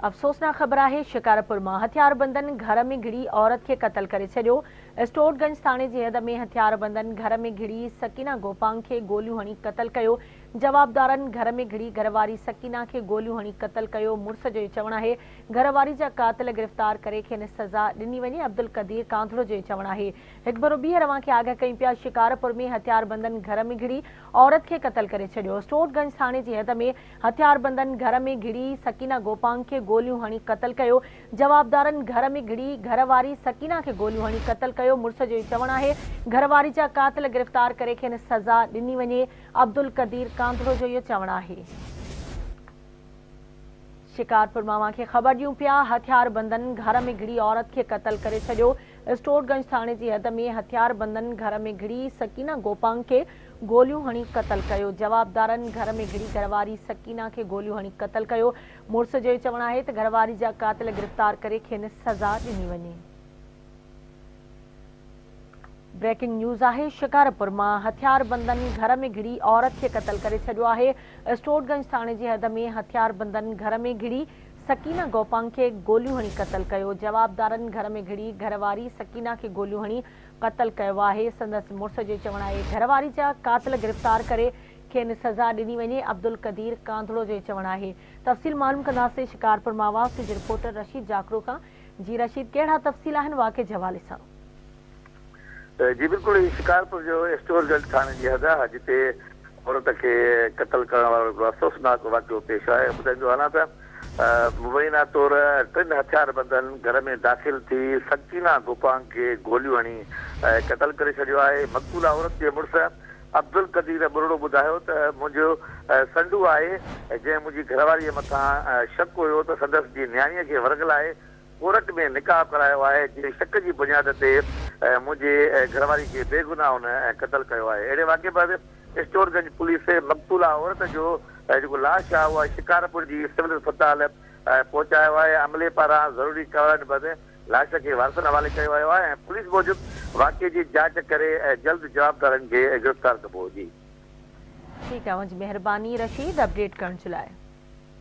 افسوسناڪ خبر آهي شڪارپور مان هٿياربندن گهر ۾ گهڙي عورت کي قتل ڪري ڇڏيو. اسٽورٽگنج ٿاڻي جي حد ۾ هٿياربندن گهر ۾ گهڙي سڪينا گوپانگ کي گوليون هڻي قتل ڪيو. جوابدارن گهر ۾ گهڙي گهرواري سڪينا کي گوليون هڻي قتل ڪيو. مڙس جو چوڻ آهي گهرواري جا قاتل گرفتار ڪري کين سزا ڏني وڃي. عبدالقدير ڪانڌڙو جو چوڻ آهي. هڪ ڀيرو ٻيهر اوهان کي آگاهه ڪيون پيا شڪارپور ۾ هٿياربندن گهر ۾ گهڙي عورت کي قتل ڪري ڇڏيو. اسٽورٽگنج ٿاڻي جي حد ۾ هٿياربندن گهر ۾ گهڙي سڪينا گوپانگ کي گوليون هڻي قتل ڪيو. جوابدارن گهر ۾ گهڙي گهر واري سڪينا کي گوليون هڻي قتل ڪيو. مڙس جو چوڻ آهي گهر واري جا قاتل گرفتار ڪري کين سزا ڏني وڃي. عبدالقدير ڪانڌڙو جو اهو چوڻ آهي. شڪارپور مان اوهان کي خبر ڏيون پيا هٿياربندن گهر ۾ گهڙي عورت کي قتل ڪري ڇڏيو. اسٽورٽگنج ٿاڻي جي حد ۾ هٿياربندن گهر ۾ گهڙي سڪينا گوپانگ کي گوليون هڻي قتل ڪيو. جوابدارن گهر ۾ گهڙي گهرواري سڪينا کي گوليون هڻي قتل ڪيو. مڙس جو چوڻ آهي ته گهرواري جا قاتل گرفتار ڪري کين سزا ڏني وڃي. بريڪنگ نيوز آهي شڪارپور مان هٿياربندن گهر ۾ گهڙي عورت کي قتل ڪري ڇڏيو آهي. اسٽورٽگنج ٿاڻي جي حد ۾ هٿياربندن گهر ۾ گهڙي سڪينا گوپانگ کي گوليون هڻي قتل ڪيو. جوابدارن گهر ۾ گهڙي گهرواري سڪينا کي گوليون هڻي قتل ڪيو آهي. سندس مڙس جو چوڻ آهي گهرواري جا قاتل گرفتار ڪري کين سزا ڏني وڃي. عبدالقدير ڪانڌڙو جو چوڻ آهي. تفصيل معلوم ڪنداسين شڪارپور مان آواز جي رپورٽر رشيد جاکرو کان. جي رشيد ڪهڙا تفصيل آهن واقعي جي حوالي سان؟ جي بلڪل هي شڪارپور جو اسٽور گنج ٿاڻي جي حد آهي جتي عورت کي قتل ڪرڻ وارو هڪڙو افسوسناڪ واقعو پيش آيو آهي. ٻڌائيندو هلان ته مبينا طور ٽن هٿياربندن گهر ۾ داخل ٿي سڪينا گوپانگ کي گوليون هڻي قتل ڪري ڇڏيو آهي. مقتوله عورت جي مڙس عبدالقدير ٻرڙو ٻڌايو ته منهنجو سنڍو آهي جنهن منهنجي گهرواريء مٿان شڪ هيو ته سندس جي نياڻيء کي ورغلائي ڪورٽ ۾ نڪاح ڪرايو آهي جنهن شڪ جي بنياد تي منهنجي گهرواري کي بيگناهه هن قتل ڪيو آهي. اهڙي واقعي بعد اسٽورگنج پوليس مقتوله عورت جو جيڪو لاش آهي اها شڪارپور جي سول اسپتال پهچايو آهي. عملي پاران ضروري ڪارروائين بعد لاش کي وارثن حوالي ڪيو ويو آهي ۽ پوليس موجب واقعي جي جاچ ڪري جلد جوابدارن کي گرفتار ڪبو. جي. ٺيڪ آهي اوهان جي مهرباني رشيد اپڊيٽ ڪرڻ جي لاء.